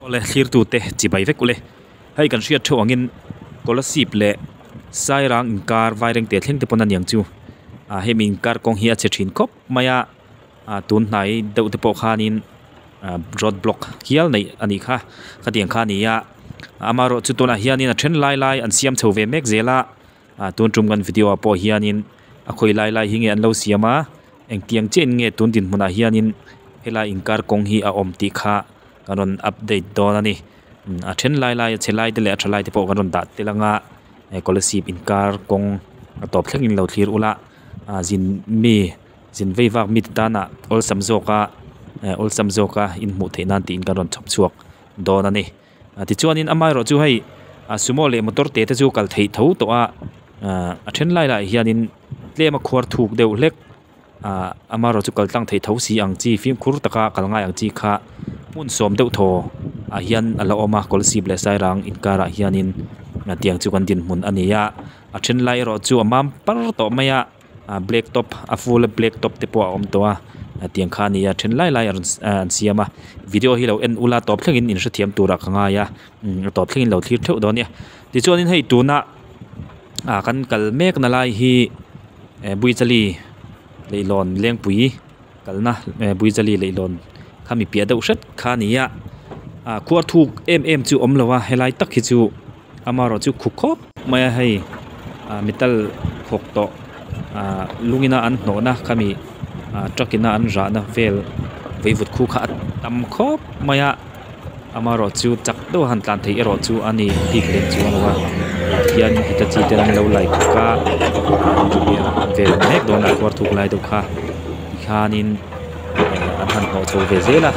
Awle thlirtute chibai vek ule. Hei kan hriat theuh angin Kolasib leh Sairang inkar Vairengte thleng te pawn a niang chu. Ah hemi inkar kawng hi a chhe thin khawp mai a, ah tun hnai deuh te pawh khanin ah road block hial neih a nih kha. Khatiang kha a ni a, amaherawh chu tunah hianin a then lai lai an siam chho ve mek zel a, ah tun tum kan video ah pawh hianin a khawi lai lai hi nge an lo siam a, engtiang chiah in nge tun dinhmunah hianin helai inkar kawng hi a awm tih kha kan rawn update dawn a ni a then lai lai a chhe lai te leh a tha lai te pawh kan rawn dah tel anga he kolasib inkar kawng a tawp thleng in lo thlir ula ah zin mi zin vei vak mi te tana awlsam zawk a eh awlsam zawk a in hmuh theih nan tiin kan rawn chhawp chhuak dawn a ni ah tichuanin amaherawh chu hei ah sumo leh motor te te chu kal theih tho tawh a ah a then lai lai ah hianin tlem a khuar thuk deuh hlek. Ahh amaherawh chu kal tlang thei tho si ang chi fimkhur taka kal ngai ang chi kha hmun sawm deuh thaw ah hian a la awm a kawlsip leh sairang inkarah hianin tiang chu kan dinhmun a ni a a then lai erawh chu a mam par tawh mai a ah black top a full a black top te pawh a awm tawh a tiang kha a ni a then lai lai a rawn an siam a video hi lo en ula tawp thlengin in hrethiam turah ka ngai a a tawp thlengin lo thlir theuh dawn a nia tichuanin hei tuna ah kan kal mek na lai hi. Eh Buichali leihlawn lengpui kalna eh Buichali leihlawn kha mi piah deuh hret kha a ni a ah khuar thuk em em chu awm lo a helai tak hi chu amaherawh chu khu khawp mai a hei ah metal khawk tawh ah lungina an hnawhna khami ah truck ina an rahna vel veivut khu kha a tam khawp mai a. Amaherawh chu chak deuh a han tlan theih erawh chu a ni bik lem chuang lo a tihian hitachi ten an lo lai bawk a vel mek dawn a khuar thuk lai deuh kha tikhanin eh an han hnawh chho ve zel a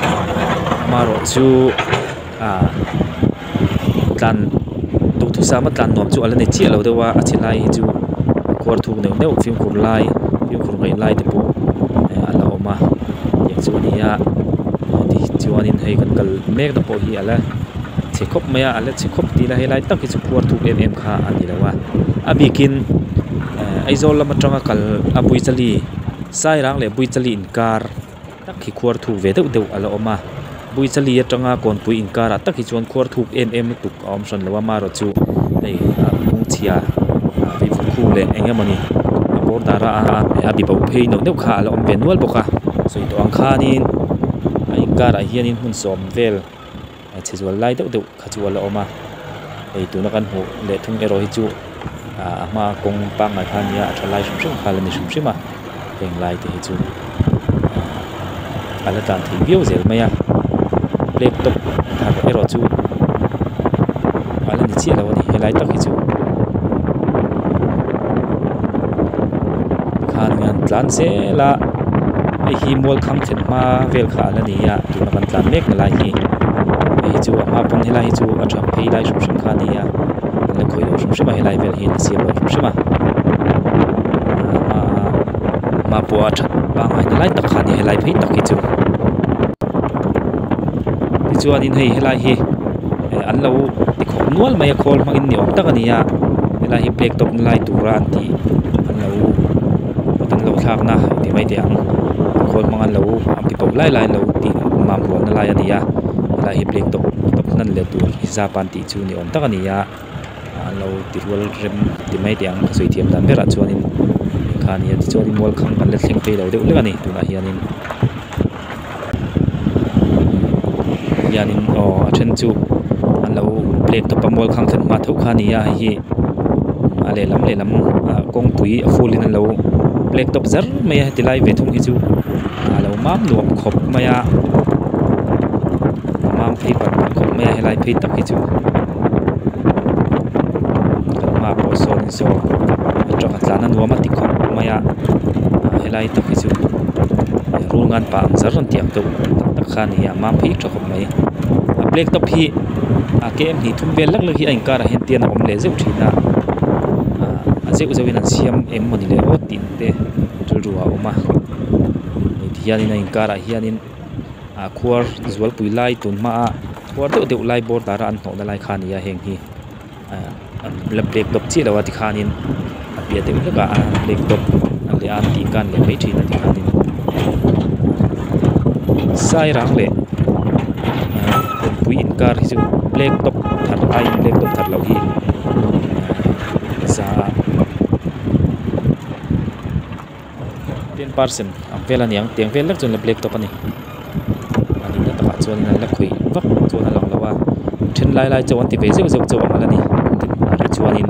amaherawh chu ah tlan duhthusam a tlan nuam chu a la ni chiah lo deuh a a chhe lai hi chu a khuar thuk neuh neuh fimkhur lai fimkhur ngaih lai te pawh eh a la awm a tiang chu a ni a. Tichuanin hei kan kal mek na pawh hi a la chhe khawp mai a a la chhe khawp tih ila helai tak hi chu khuar thuk em em kha a ni lo a a bikin eh Aizawl lam atanga kal a Buichali Sairang leh Buichali inkar tak hi khuar thuk ve deuh deuh a la awm a Buichali atanga Kawnpui inkarah tak hi chuan khuar thuk em em lutuk a awm hran lo a amaherawhchu hei ah kawngchhia ah veivut khu leh eng emawni a border a a bi bo phei neuh neuh kha a la awm ve nual bawk a sawi tawh ang khanin a inkarah hianin hmun sawm vel a chhe zual lai deuh deuh kha chu a la awm a hei tuna kan hmuh leh thung erawh hi chu ah a hma kawng pangngai kha a nia a tha lai hrim hrim kha a la ni hrim hrim a heng lai te hi chu a la tlan thei viau zel mai a laptop thar erawh chu a la ni chiah lo a ni helai tak hi chu tikhan an tlan zel a hei hi mual khang thlen hma vel kha a la ni a tuna kan tlan mek na lai hi hei hi chu a hma pawn helai hi chu a tha phei lai hrim hrim kha a ni a an la khawih lo hrim hrim a helai vel hi an la siam lo hrim hrim a a hma pawh a that pangngai na lai tak kha a ni helai phei tak hi chu tichuanin hei helai hi eh an lo ti khawp nual mai a khawl hmangin ni awm tak a ni a helai hi black top na lai tura an tih an lo kut an lo thlak na ti mai teh ang khawl hmang an lo an ti pauh lai lai an lo tih mam rual na lai a ni a helai hi black top top hnan leh tur hijab an tih chu ni awm tak a ni a. An lo ti rual rem ti mai teh ang ka sawi thiam dan berah chuanin kha a nia tichuanin mual khang kan la thleng phei lo deuh hlek a ni tunah hianin hianin aw a then chu an lo plate tawp a mual khang thlen hma tho kha a ni a hei hi a lehlam lehlam ah kawngpui a full in an lo plate tawp zar mai a heti lai ve thung hi chu a lo mam nuam khawp mai a a mam phei par par khawp mai a helai phei tak hi chu. Kan hmaah pawh sawn in saw truck a tlan a nuam a ti khawp mai a helai tak hi chu rul ngan pah ang zar rawn tih ang deuh tak tak kha a ni a mam phei tha khawp mai a black top hi a kem hnih thum vel lek lek hi a inkarah hian tian a awm leh zeuh thin a a zeuh zeuh in an siam em mawni le aw tih te rilru ah a awm a tihianin a inkarah hianin ah khuar zualpui lai tun hmaa khuar deuh deuh lai border a an hnawhna lai kha a ni a heng hi ah an la black top chiah lo a tikhanin a piah deuh hlekah a black top a leh a an tih kan leh mai thin a tikhanin sairang leh ah. Bualpui inkar hi chu black top thar aiin black top thar loh hi za a 10% ang vel a niang tiang vel lek chuan black top a ni a nihna takah chuanin an la khawih vak chuan a lang lo a then lai lai chauh an ti ve zeuh zeuh chauh ang a la ni rih chuanin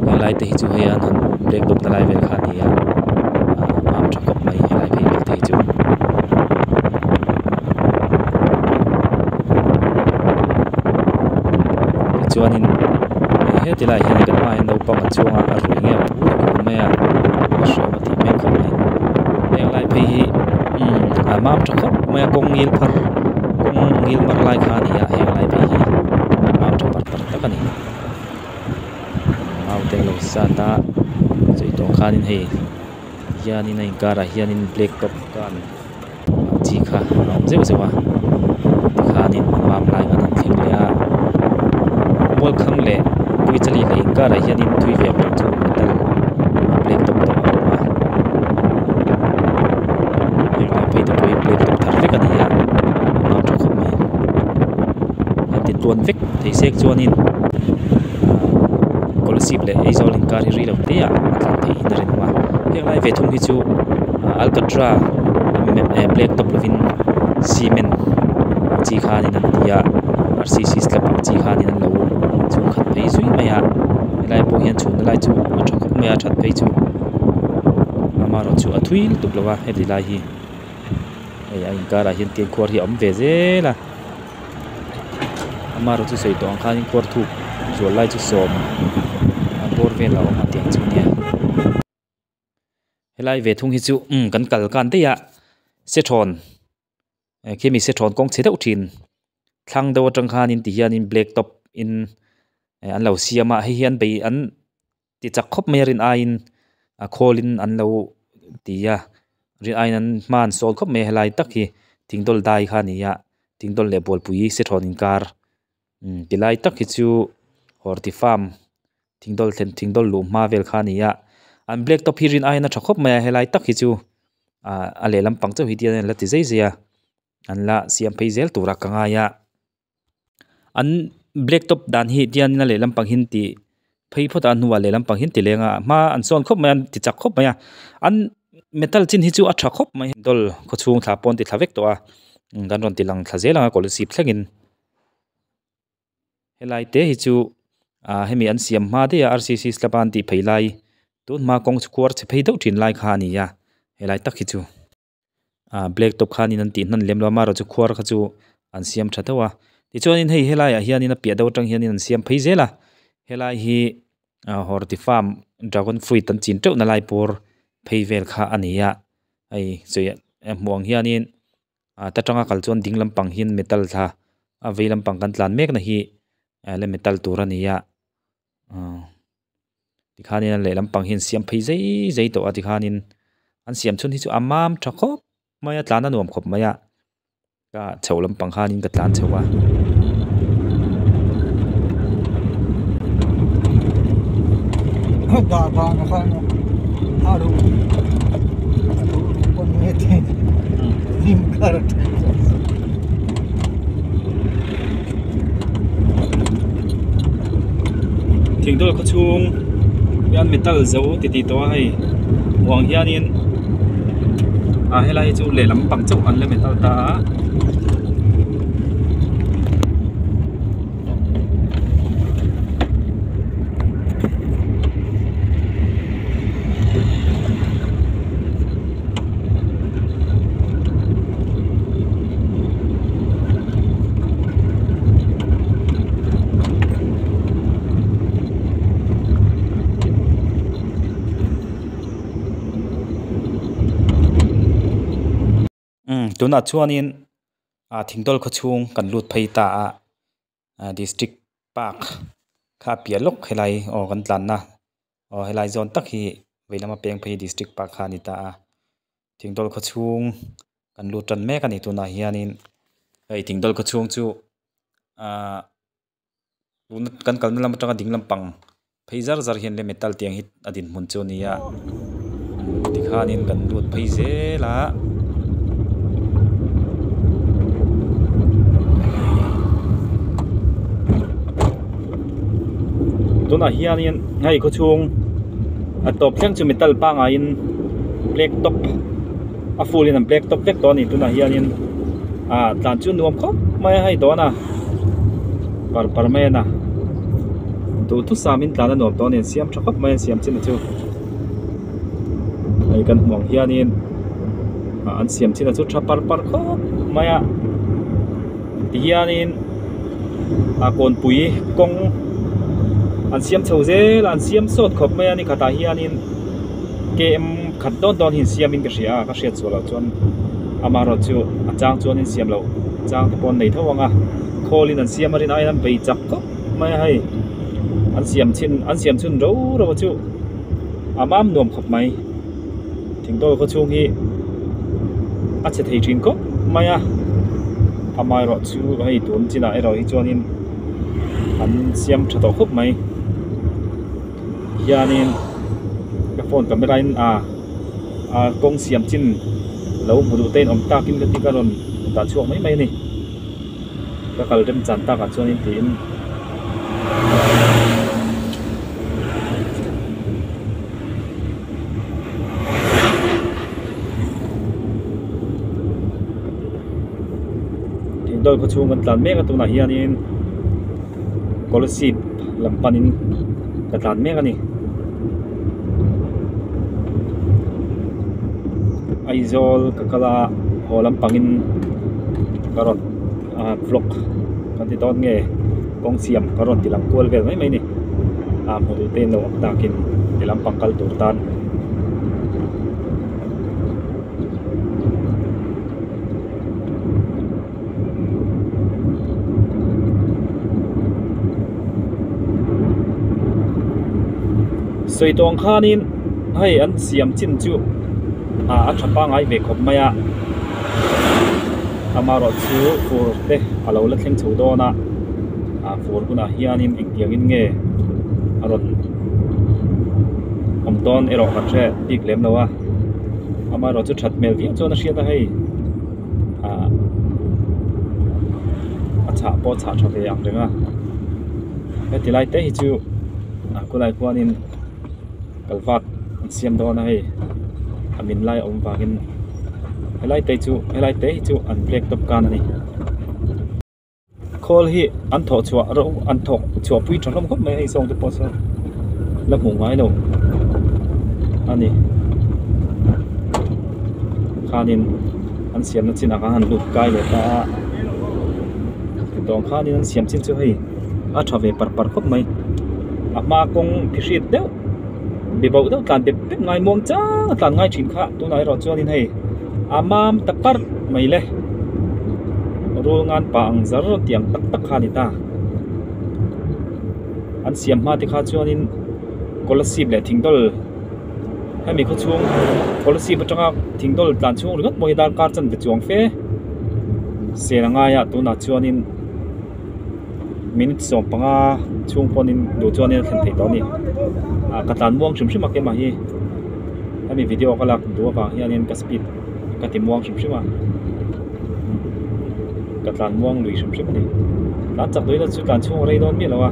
helai te hi chu hei an han black top na lai vel kha a ni a ahh mam tha khawp mai helai phei vel te hi chu. Tichuanin heti laiah hian kan hmaah hian naupang a chuang a a rui nge maw a kun mai a a hreawm a tih hmel khawp mai heng lai phei hi umm a mam tha khawp mai a kawng ngil phar kawng ngil mar lai kha a ni a heng lai phei hi mam tha par par tak a ni mau te a lo sat a chei tawh khanin hei hianin a inkarah hianin black top kan ang chi kha a awm zeuh zeuh a tikhanin a mam lai khan an thleng leh a Mualkhang leh Puichali leh inkarah hianin thui ve ang chu metal a black top tawh a awm a heng lai phei te pawh hi black top thar vek a ni a a mam tha khawp mai an ti tluan vek thei sek chuanin ahh Kolasib leh Aizawl inkar hi rei lo te ah a tlan theih in a rinawm a heng lai ve thung hi chu alkatra black top lovin cement ang chi khanin an ti a rcc slab ang chi khanin an lo chhung khat phei zui mai a helai pawh hian chhunna lai chu a tha khawp mai a that phei chu amaherawh chu a thui lutuk lo a heti lai hi hei a inkarah hian tiang khuar hi a awm ve zel a amaherawh chu sawi tawh ang khanin khuar thuk zual lai chu sawm a bawr vel a awm a tiang chu nia. Helai ve thung hi chu umm kan kal kan daih a sethawn eh khimi sethawn kawng chhe deuh thin thlang deuh atang khanin ti hianin black top in eh an lo siam a hei hian bei an ti chak khawp mai a rin aiin a khawlin an lo ti a rin aiin an hma an sawn khawp mai a helai tak hi thingdawl dai kha a ni a thingdawl leh bualpui sethawn inkar umm ti lai tak hi chu horti farm Thingdawl thlen thingdawl luh hma vel kha a ni a an black top hi rin aiin a tha khawp mai a helai tak hi chu ah a lehlam pang chauh hi tian an la ti zai zai a an la siam phei zel tur a ka ngai a an black top dan hi tianin a lehlam pang hi an ti phei phawt a a hnuah lehlam pang hi an ti leng a hma an sawn khawp mai a an ti chak khawp mai a an metal chin hi chu a tha khawp mai dawl khawchhung thla pawh an ti thla vek tawh a kan rawn ti lang thla zel ang a kolasib thlengin. Helai te hi chu ah hemi an siam hma daih a rcc slab a an tih phei lai tun hma kawng chu khuar chhe phei deuh thin lai kha a ni a helai tak hi chu ah black top khanin an tih hnan lem lo a amaherawhchu khuar kha chu an siam tha deuh a tichuanin hei helaiah hianin a piah deuh atang hianin an siam phei zel a helai hi ah horti farm dragon fruit an chin teuh na lai pawr phei vel kha a ni a hei sawi hmuh ang hianin. Ah ta tanga kal chuan ding lampang hian metal thla a vei lampang kan tlan mek na hi la metal tur a ni a ah tikhanin a lehlam pang hian siam phei zei zei tawh a tikhanin an siam chhun hi chu a mam tha khawp mai a tlan a nuam khawp mai a ka chho lampang khanin ka tlan chho a. Thingdawl khaw chhung hian metal zo ti tih tawh a hei hmuh ang hianin ah helai hi chu lehlam pang chauh an la metal ta a. Umm tunah chuanin ah thingdawl khaw chhung kan lut phei ta a ah district park kha a piah lawk helai aw kan tlanna aw helai zawn tak hi vei lama peng phei district park kha a ni ta a thingdawl khaw chhung kan lut tan mek a ni tunah hianin hei thingdawl khaw chhung chu ahh tuna kan kalna lam atanga ding lampang phei zar zar hian le metal tiang hi a dinhmun chu a ni a tikhanin kan lut phei zel a. Tunah hianin hei khawchhung a tawp thleng chu metal pangaiin black top a full in an black top vek tawh a ni tunah hianin ah tlan chu nuam khawp mai a hei dawn a par par mai a na duhthusam in tlan a nuam tawh a ni an siam tha khawp mai a an siam chin a chu hei kan hmuh ang hianin ah an siam chin a chu tha par par khawp mai a tihianin ah kawnpui kawng an siam chho zel a an siam sawt khawp mai a ni khatah hianin km khat dawn dawn hi an siamin ka hria a ka hriat chhuah loh chuan amaherawh chu a chang chuan in siam loh chang te pawh an nei tho ang a khawlin an siam a rin aiin an bei chak khawp mai a hei an siam chhin an siam chhun ro ro chu a mam nuam khawp mai thingdawl khaw chhung hi a chhe thei thin khawp mai a amaherawh chu hei tun chinah erawh hi chuanin an siam tha tawh khawp mai hianin ka phone camera in ah ah kawng siam chin lo hmu duh te in awm takin ka ti ka rawn dah chhuak mai mai a ni ka kal rem chan takah chuanin tiin. Thingdawl khaw chhung kan tlan mek a tunah hianin Kolasib lam panin ka tlan mek a ni. Aizawl ka kal a haw lampangin ka rawn ah vlog kan ti dawn nge kawng siam ka rawn ti lang kual vel mai mai a ni ah hmu duh te in lo awm takin ti lampang kal tur tan. Sawi tawh ang khanin hei an siam chin chu ah a tha pangai ve khawp mai a amaherawh chu fur te a lo la thleng chho dawn a ah fur hunah hianin engtiangin nge a rawn awm dawn erawh kan hre bik lem lo a amaherawh chu that hmel viau chuan a hriat a hei. Ah a chhah pawh a chhah tha ve ang reng a heti lai te hi chu ah khulai khuanin kalvat an siam dawn a hei a min lai a awm vangin helai te chu helai te hi chu an black top kan a ni. Khawl hi an thawh chhuah ro an thawk chhuah pui tha hlawm khawp mai a hei sawng te pawh sawn la hmuh ngai lo a ni khanin an siamna chinah khan an lut kai leh ta a tawng khanin an siam chin chu hei a tha ve par par khawp mai a hma kawng phihrit deuh be bauh deuh tlan bep bep ngai muang chang a tlan ngai thin kha tunah erawh chuanin hei a mam ta parh mai le rul ngan pah ang zar tiang tak tak kha a ni ta an siam hma te kha chuanin kolasib leh thingdawl hemi khaw chhung kolasib atanga thingdawl tlan chhung ringawt pawh hi darkar chanve chuang fe sel a ngai a tunah chuanin. Minute 15 chhung pawnin duh chuanin a thlen theih tawh a ni. Ah ka tlan muang hrim hrim a keimah hi hemi video ka lak duh avang hianin ka speed ka ti muang hrim hrim a ka tlan muang lui hrim hrim a ni. Tlan chak duh ila chu tlan chhung a rei dawn miah lo a.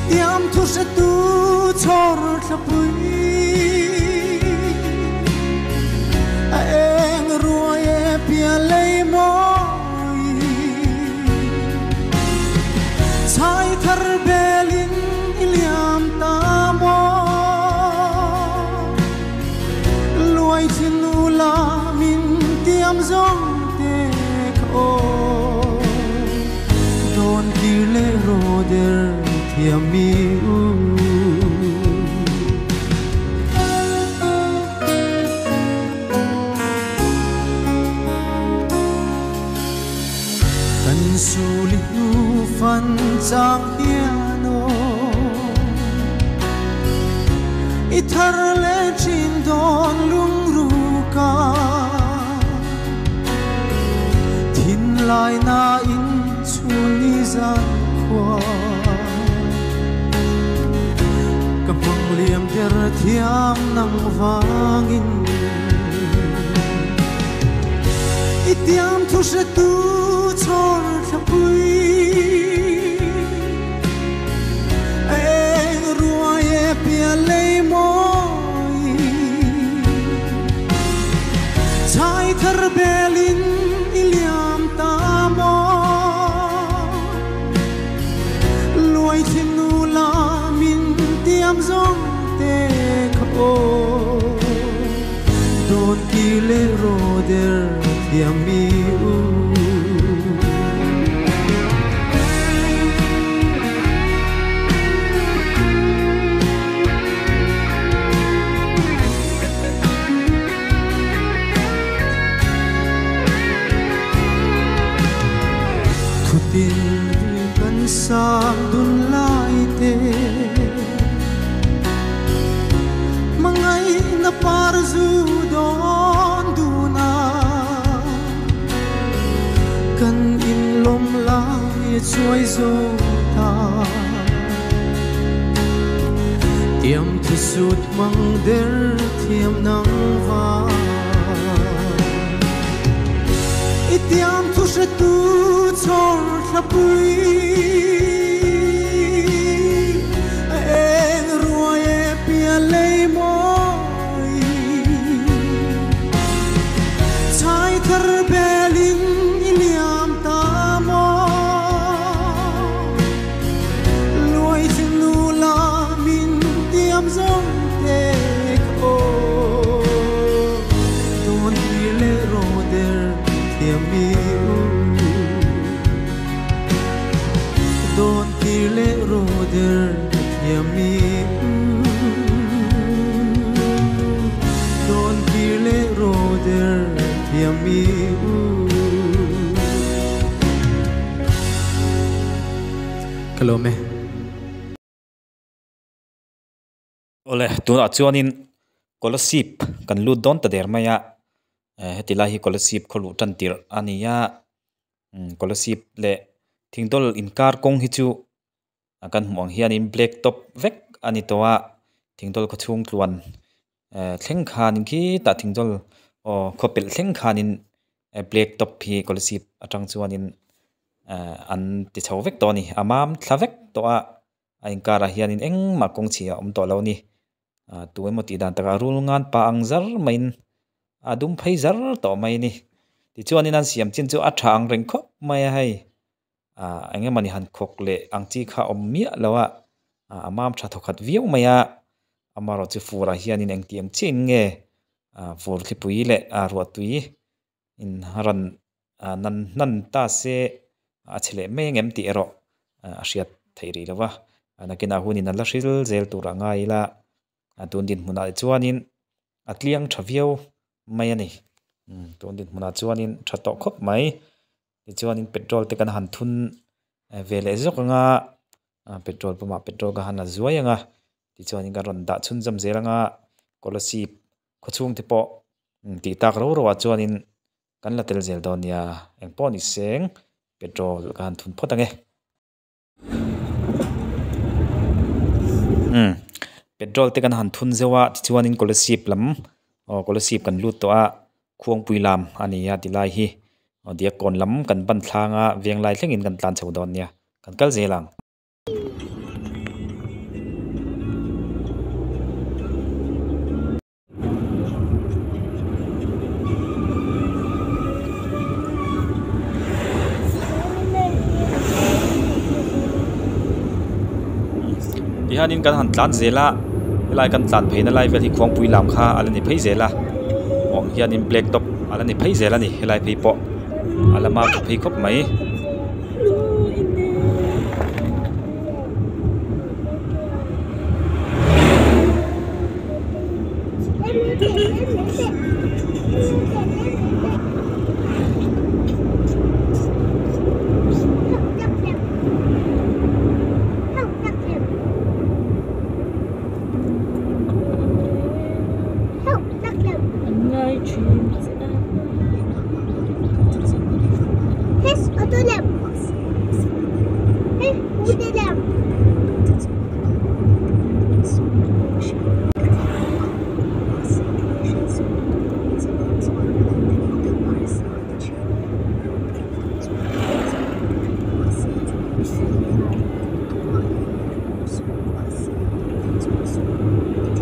I tiam thu hretu chhawr thlapui a eng ruai e pian lei mawi chhai thar belin i liam ta maw luai thin ula min tiam zawng te kha aw dawn kir leh rawh der thiam mi u. Kan suli hnu fan chang hian aw i thar leh thin dawn lungruka thinlai na in chhun ni zan khua ka hmang liam der thiam nang vangin i tiam thu hretu chhawr thlapui eng ruai e pian lei mawi chhai thar belin i liam ta maw luai thin ula min tiam zawng te kha aw dawn kir leh rawh der thiam mi u. Thutin kan sang dun lai te mangai na par zu dawn duna kan in lawm lai chuai zo ta tiam thu sut mang der thiam nang va i tiam thu hretu chhawr thlapui eng ruai e pian lei mawi chhai thar belin i liam ta maw luai thin ula min tiam zawng te kha aw dawn kir leh rawh der thiam mi u dawn kir leh rawh der thiam mi u dawn kir leh rawh der thiam mi u. Ka lawm e. Awle, tunah chuanin Kolasib kan lut dawn ta der mai a, heti lai hi Kolasib khaw luh tan tirh a ni a, Kolasib leh Thingdawl inkar kawng hi chu kan hmuh ang hianin black top vek a ni tawh a, Thingdawl khaw chhung tluan thleng khanin khitah Thingdawl aw khaw pelh thleng khanin black top hi Kolasib atang chuanin an ti chho vek tawh a ni, a mam thla vek tawh a, a inkarah hianin engmah kawng chhia a awm tawh lo a ni. Tu emaw tih dan takah rul ngan pa ang zar maiin a dum phei zar tawh mai a ni. Tichuanin an siam chin chu a tha ang reng khawp mai a hei ah eng emawni han khawk leh ang chi kha a awm miah lo a, a mam tha thawkhat viau mai a, amaherawh chu furah hianin engtiang chiah in nge fur thlipui leh ruahtui in a rawn nan hnan ta se a chhe leh mai angem tih erawh a hriat theih rih lo va, nakinah hunin a la hril zel tur a ngai ila tun dinhmunah chuanin a tliang tha viau mai a ni tun dinhmunah chuanin tha tawh khawp mai tichuanin petrol te kan han thun ve leh zawk anga petrol pump ah petrol ka han la zuai anga tichuanin kan rawn dah chhunzawm zel anga Kolasib khaw chhung te pawh tih tak ro ro ah chuanin kan la tel zel dawn nia engpawh ni seng petrol ka han thun phawt ange. Umm petrol te kan han thun zeuh a tichuanin Kolasib lam aw Kolasib kan lut tawh a khuangpui lam a ni a ti lai hi aw diakkawn lam kan ban thlang a venglai thlengin kan tlan chho dawn nia kan kal zel ang. Tihianin kan han tlan zel a helai kan tlan phei na lai vel hi khuangpui lam kha a la ni phei zel a awm hianin black top a la ni phei zel a ni helai phei pawh a la mar tha phei khawp mai.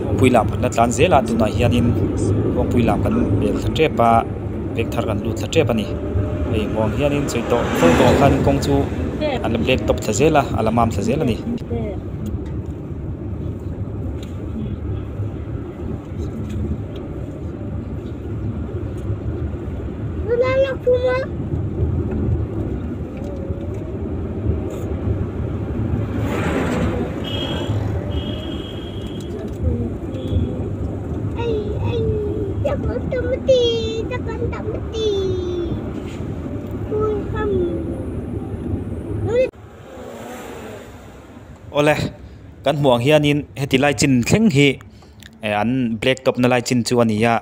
Kawngpui lam kan la tlan zel a tunah hianin kawngpui lam kan bel thla tep a veng thar kan lut thla tep a ni hei muang hianin sawi tawh fo tawh ang khanin kawng chu an la black top thla zel a a la mam thla zel a ni. Awle kan hmuh ang hianin heti lai chin thleng hi eh an black top na lai chin chu a ni a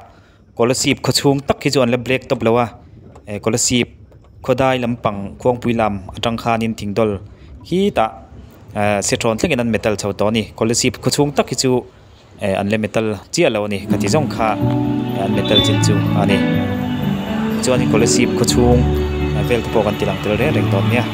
Kolasib khaw chhung tak hi chu an la black top lo a eh Kolasib khawdai lampang khuangpui lam atang khanin thingdawl khitah eh sethrawn thlengin an metal chho tawh a ni Kolasib khaw chhung tak hi chu eh an la metal chiah lo a ni khati zawng kha an metal chin chu a ni chuanin Kolasib khaw chhung vel te pawh kan ti lang tel reng reng dawn nia.